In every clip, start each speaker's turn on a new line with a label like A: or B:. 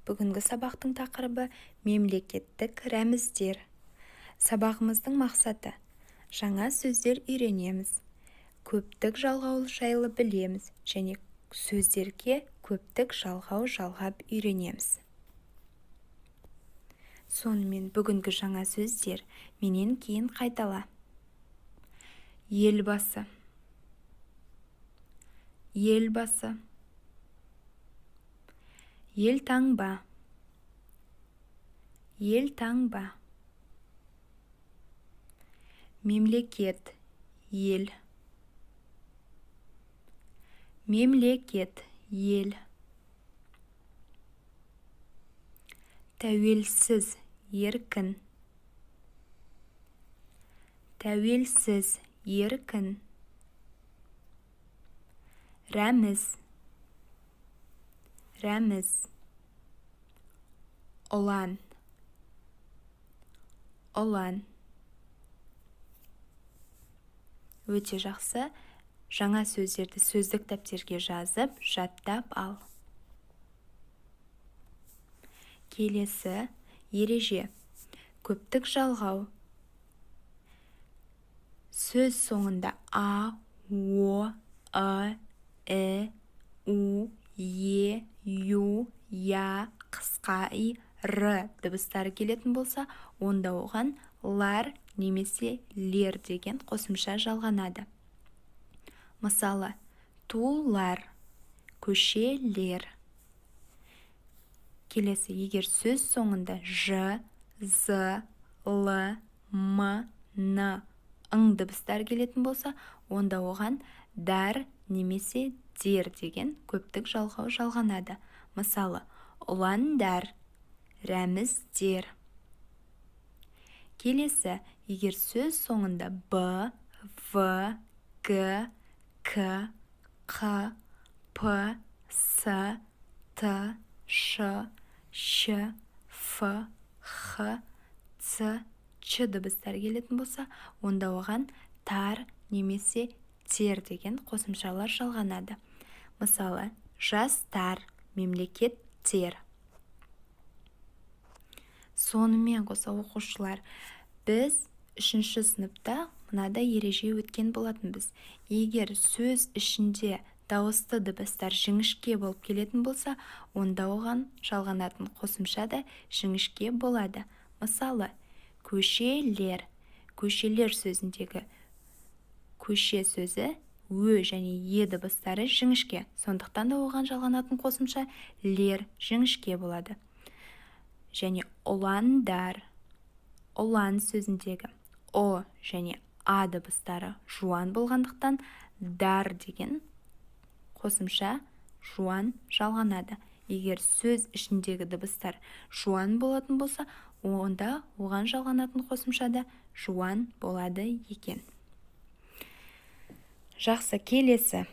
A: Бүгінгі сабақтың тақырыбы мемлекеттік рәміздер. Сабағымыздың мақсаты: жаңа сөздер үйренеміз, көптік жалғау жайлы білеміз және сөздерге көптік жалғау жалғап үйренеміз. Сонымен, бүгінгі жаңа сөздер, менен кейін қайтала. Елбасы, Елбасы. Елтаңба, елтаңба. Мемлекет, ел, мемлекет, ел. Тәуелсіз, еркін, тәуелсіз, еркін. Рәміз, рәміз. Ұлан, ұлан. Өте жақсы. Жаңа сөздерді сөздік дәптерге жазып, жаттап ал. Келесі ереже: көптік жалғау. Сөз соңында а, о, ы, і, у, е, ю, я, қысқа и, р дыбыстары келетін болса, онда оған лар немесе лер деген қосымша жалғанады. Мысалы, тулар, көшелер. Келесі, егер сөз соңында ж, з, л, м, н, ң дыбыстары келетін болса, онда оған дар немесе дер деген көптік жалғау жалғанады. Мысалы, ұландар, рәміздер. Келесі, егер сөз соңында б, в, г, к, қ, п, с, т, ш, щ, ф, х, ц, ч дыбыстары келетін болса, онда оған тар немесе тер деген қосымшалар жалғанады. Мысалы, жастар, мемлекеттер. Сонымен қоса, оқушылар, біз үшінші сыныпта мынадай ереже өткен болатынбыз: егер сөз ішінде дауысты дыбыстар жіңішке болып келетін болса, онда оған жалғанатын қосымша да жіңішке болады. Мысалы, көшелер. Көшелер сөзіндегі көше сөзі, ө және е дыбыстары жіңішке, сондықтан да оған жалғанатын қосымша лер жіңішке болады. Және ұландар. Ұлан сөзіндегі ұ және а дыбыстары жуан болғандықтан, дар деген қосымша жуан жалғанады. Егер сөз ішіндегі дыбыстар жуан болатын болса, онда оған жалғанатын қосымша да жуан болады екен. Жақсы, келесі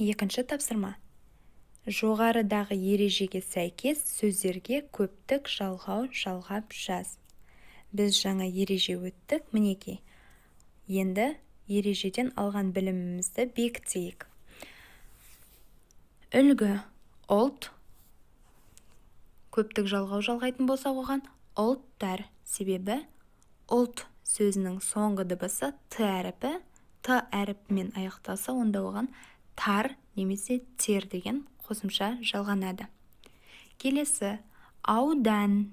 A: екінші тапсырма: жоғарыдағы ережеге сәйкес сөздерге көптік жалғау жалғап жаз. Біз жаңа ереже өттік, мінекей. Енді ережеден алған білімімізді бекітейік. Үлгі: ұлт. Көптік жалғау жалғайтын болсақ, оған ұлттар, себебі ұлт сөзінің соңғы дыбысы т әріпі. Т әріпімен аяқталса, онда оған тар немесе тер деген қосымша жалғанады. Келесі, аудан.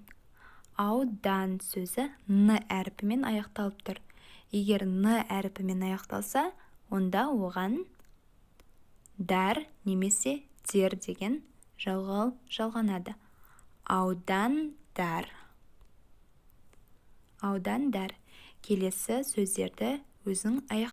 A: Аудан сөзі н әрпімен аяқталып тұр. Егер н әрпімен аяқталса, онда оған дар немесе дер деген жалғау жалғанады. Аудандар, аудандар. Келесі сөздерді өзің аяқ.